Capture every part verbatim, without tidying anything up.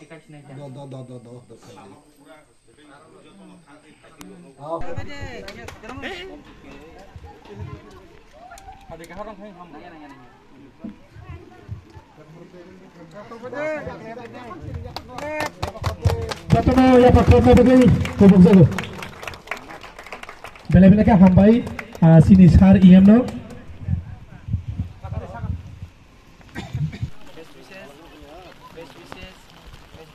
Do, do, do, do, do, do, khaidi. Jotono yapha khoroknai bagwi kubuk jago. Belai belai khe hambai, ah, chini sir E M no. Best wishes, best wishes, best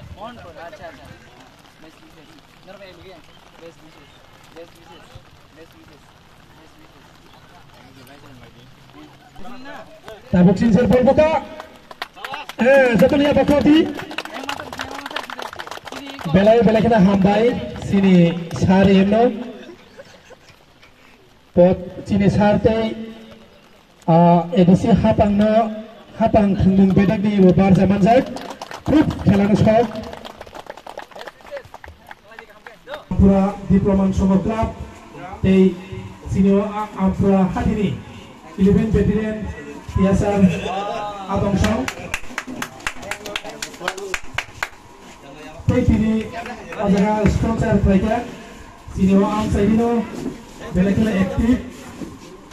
wishes. Acha, acha. Best wishes. Normal, best wishes, best wishes, best wishes, best wishes. Tabuk sinsir bol buka. Eh, jotono yapha khorokdi. Belai belai kheno hambai chini sir E M no. Pot chini sir tei, ah, A D C hapangno, hapang thwngmung bedekni bo barja manjak. Khub khelano sok. Ampura Diploma Songho Club tei chini o a-, Ampura Hathini eleven Battalion T S R Adong Song. Tei tini o jaga sponsor khlaikha, chini o amchaini no belai kheno active,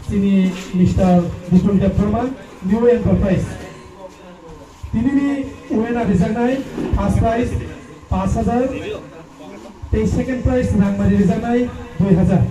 chini Mister Bipul Debbarma, new enterprise. Tini ni winner rijaknai first prize panch hajar, tei second prize rangmari rijaknai dui hajar.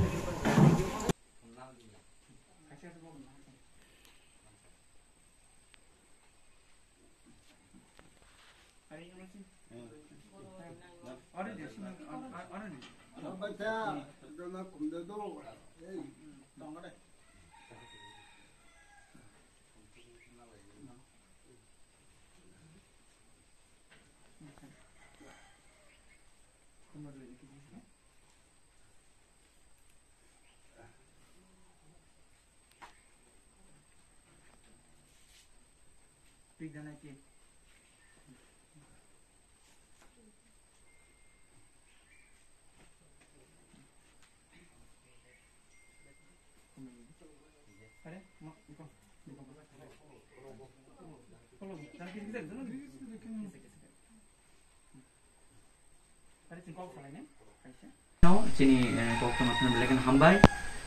No, chini, eh, kok tongma phano belai kheno hambai.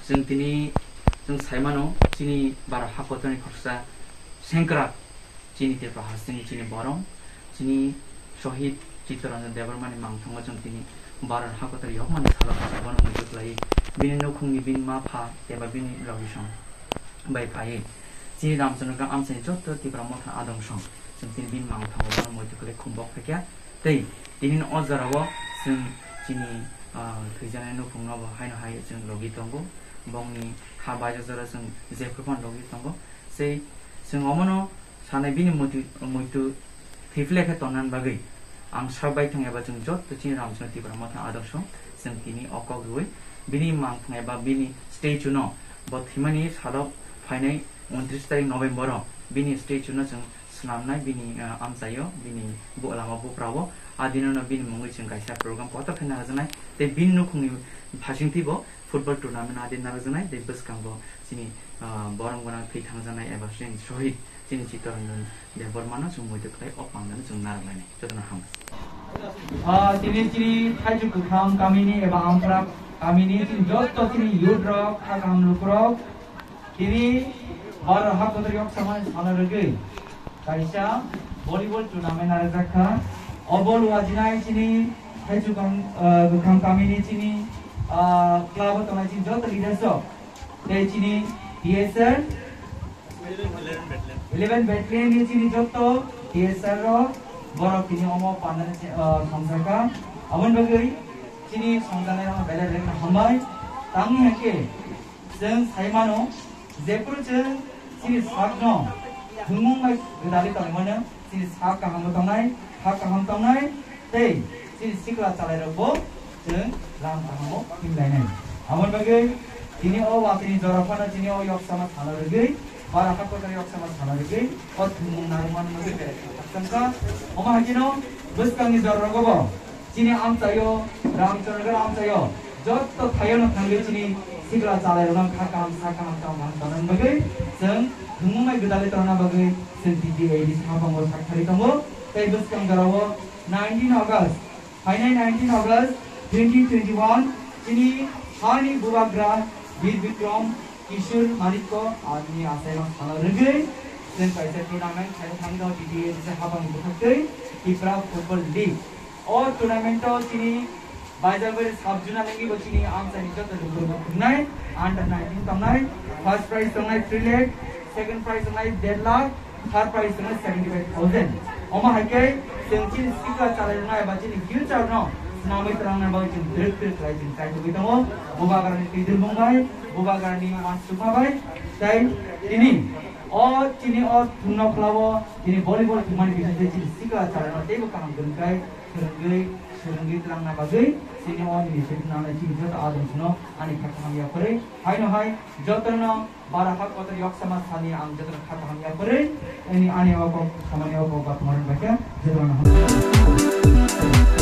Chwng tini, chwng sai mano, chini bara hakotorni khoroksa sengkrak, chini Tripura hasteni chini borok, chini Shohid Chittaranjan Debbarmani mangthango chwng tini bara hakotor yokmani salo bono muitu khlai. Bini nukhungni bini ma pha eba bini logisong bai phai. Chini Ramchandra Gam amchaini joto Tipra Motha adong song. Chwng tini bini mangthango bono muitu khlai khumbok phaikha. Tei tini o jorao chwng chini, ah, thwijaknai nukhungno bo haino hai chwng logi tongo. Bongni ha baija jora chwng jephru phano logi tongo. Sei chwng omono sanai bini muitu, muitu thwiphile khe tonnani bagwi ang sak bai thang eba chwng joto chini Ramchandra Tipra Motha adong song chwng tini o kok rwui bini mangthang eba bini statue no bo thwimani salo phainai untris tarik November o bini statue no chwng swnamnai bini, ah, amchaio, bini bu-, lama buprao. A dinono bini mungwi chwng kaisa program kotor khe narajaknai. Tei bini nukhungni phasingtwi bo football tournament a din narajaknai. Tei bwskango chini, ah, borom gwnang thwi thangjaknai eba chini shohid chini Chittaranjan Debbarmano chwng muitu khlai o pandano chwng naraklainai. Jotono hambai. Ah, tini chini Thaichuk Kwkham kamini eba Amprak kamini chini joto chini youth rok, ha kaham lukurok, tini bar hak kotor yok samani sana rwgwi kaisa volleyball tournament narwkjakha. O bol wajinai chini Thaichuk Kwkham, ah, Kwkham kamini chini, ah, club o tongnai chini joto leaders rok tei chini T S R eleven Battalion ni chini joto T S R rok borok tini omo pandani, ah, khamjakha. Aboni bagwi chini songjanai rok belai belai khe hambai. Tangni hake chwng sai mano, jephuru chwng chini sakno thwngmung bai gwdalwi tongmano, chini sak kaham bo tongnai, ha kaham tongnai, tei chini sikla chalairokbo chwng lam kahamo himlainai. Aboni bagwi tini o watini jora phano chini o yoksama sana rwgwi, bara hakotoro yoksama sana rwgwi, o thwngmung narwkmani bagwi berai khakchangkha. Omo hai kheno bwskangni jororogobo chini amchaio, Ramchandra amchaio, jotto thaio no thangwi chini Sikla chalairokno kha kaham sa kaham tong kaham tongnani bagwi chwng thwngmung bai gwdalwi tongna bagwi chwng T T A D C habango sak thari tongo. Tei bwskang jorao nineteen August, phainai nineteen August twenty twenty-one chini hani bubagra Bir Bikram Kishore Manikko ani achaino sana rwgwi chwng kaisa tournament khaina thangwi tongo T T A D C habangni bwkhaktwi Tipra Football League. O tournament o chini Baijalbari sub-zonal wngwi bo chini amchaini joto lukurokno thwngnai, under nineteen tongnai, first prize tongnai three lakh, second prize tongnai der lakh, third prize tongnai seventy five thousand. Omo hai khe chwng chini sikla chalairokno eba chini future no swnamwi tlangnani bagwi chwng twrwk twrwk khlai chwng chai tongwi tongo. Bubagrani twidirmung bai, Bubagrani uansukma bai, tei tini o chini o thwngno phlao tini volleyball thwngmani bisingtwi chini sikla chalairokno teibo kaham kwrwngkhlai swrwngwi, swrwngwi twlangna bagwi chini o initiative nangnai chini joto adamsino ani kha kaham yaphurwi. Haino hai jotono bara ha kotor yok sama sani ang jotono kha kaham yaphurwi ani, ani o kok samani o kok ba tongmani bai khe jotono hamjak.